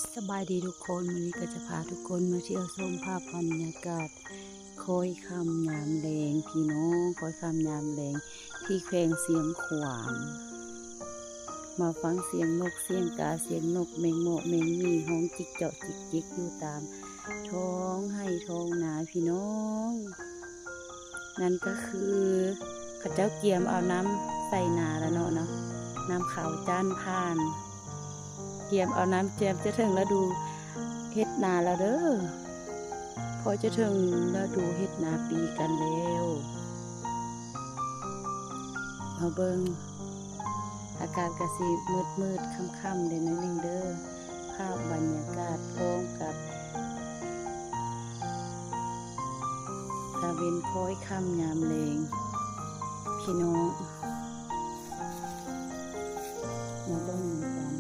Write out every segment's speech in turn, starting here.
ສະບາຍດີທຸກຄົນ, ມື້ນີ້ກໍຈະພາທຸກຄົນມາທ່ຽວຊົມພາບບັນຍາກາດຄ້ອຍຄ່ຳຍາມແລງ ພີ່ນ້ອງ, ຄ້ອຍຄ່ຳຍາມແລງທີ່ແຂວງຊຽງຂວາງ. ມາຟັງສຽງນົກສຽງກາ, ສຽງນົກແມງເມາະແມງໝີ້ຮ້ອງຈິກເຈາະຈິກຈິກຢູ່ຕາມທ້ອງໄຮ່ທ້ອງນາ ພີ່ນ້ອງ. ນັ້ນກໍຄືເຂົາເຈົ້າກຽມເອົານ້ຳໃສ່ນາແລ້ວເນາະ, ນ້ຳຂາວຈ້ານຜ່ານ, ກຽມເອົານ້ຳ ກຽມຈະເຖິງລະດູເຮັດນາແລ້ວເດີ, ພໍຈະເຖິງລະດູເຮັດນາປີກັນແລ້ວ. ມາເບິ່ງ ອາກາດກະຊິມືດໆ ຄ່ຳໆ ແດ່ໜ້ອຍໜຶ່ງເດີ. ພາບບັນຍາກາດພ້ອມກັບຕາເວັນຄ້ອຍຄ່ຳຍາມແລງ ພີ່ນ້ອງ, ມາເບິ່ງນຳກັນ.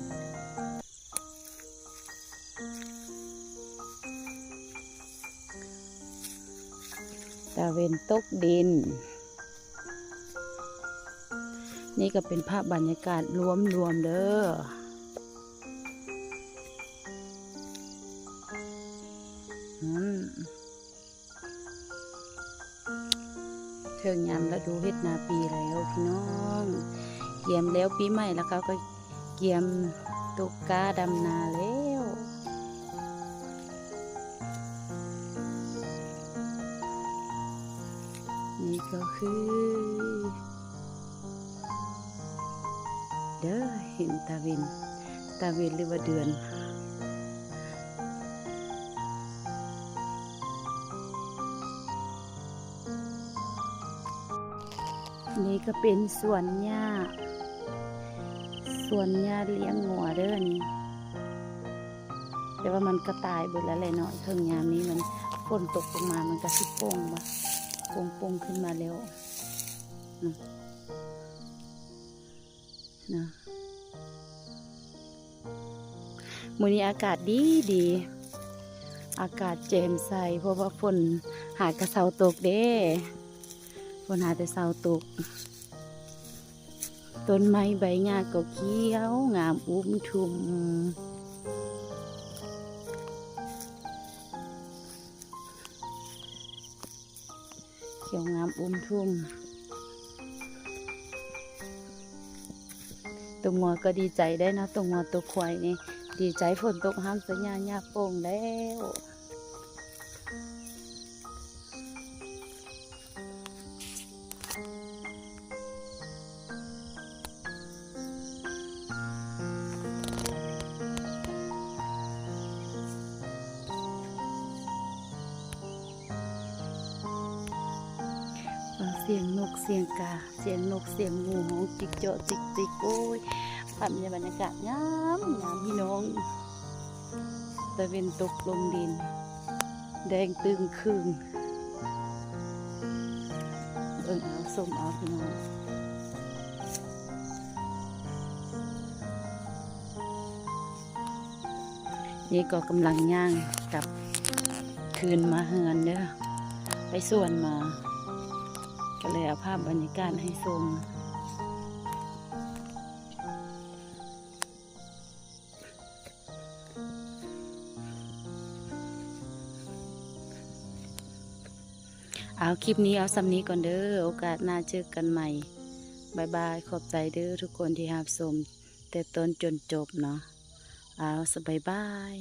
ຕາເວັນຕົກດິນ. ນີ້ກໍເປັນພາບບັນຍາກາດລວມໆ ເດີ. ອືມ ເຖິງຍາມລະດູເຮັດນາປີແລ້ວ ພີ່ນ້ອງ. ກຽມແລ້ວປີໃໝ່ແລ້ວ ເຂົາກໍກຽມຕົກກ້າດຳນາແລ້ວ. ນີ້ກໍຄື ເດີ ເຫັນຕາເວັນ, ຕາເວັນ ຫຼືວ່າເດືອນ. ນີ້ກໍເປັນສວນຫຍ້າ, ສວນຫຍ້າລ້ຽງງົວເດີນີ້, ແຕ່ວ່າມັນກໍຕາຍເບິດແລ້ວແຫຼະເນາະ. ເຖິງຍາມນີ້ມັນ ຝົນຕົກລົງມາ ມັນກໍຊິປົ່ງ ປົ່ງໆ ຂຶ້ນມາແລ້ວ. ອືມ ນະ ມື້ນີ້ອາກາດດີດີ, ອາກາດແຈ່ມໃສ ເພາະວ່າຝົນຫາກະເຊົາຕົກເດ້, ຝົນຫາແຕ່ເຊົາຕົກ. ຕົ້ນໄມ້ໃບຫຍ້າກໍຂຽວງາມອຸ້ມທຸ່ມ. ຂຽວງາມອຸ້ມທຸ່ມ. ຕົວງົວກໍດີໃຈໄດ໋ເນາະ, ຕົວງົວຕົວຄວາຍນີ້ດີໃຈ, ຝົນຕົກຫ້າມສະຫຍ້າ ຫຍ້າປົ່ງແລ້ວ. ຟັງສຽງນົກສຽງກາ, ສຽງນົກສຽງໝູຮ້ອງຈິກເຈາະຈິກຈິກ. ໂອ້ຍ ພາບບັນຍາກາດງາມງາມ ພີ່ນ້ອງ. ຕາເວັນຕົກລົງດິນ ແດງຕຶ່ງຄຶ່ງ. ເບິ່ງເອົາ ຊົມເອົາ ພີ່ນ້ອງ. ນີ້ກໍກຳລັງຍ່າງກັບຄືນມາເຮືອນເດີ, ໄປສວນມາ, ກໍເລີຍເອົາພາບບັນຍາກາດໃຫ້ຊົມ. ເອົາ ຄລິບນີ້ເອົາສ່ຳນີ້ກ່ອນເດີ, ໂອກາດໜ້າເຈີກັນໃໝ່. ບາຍບາຍ, ຂອບໃຈເດີທຸກຄົນທີ່ຮັບຊົມແຕ່ຕົ້ນຈົນຈົບເນາະ. ເອົາ ສະ ບາຍບາຍ.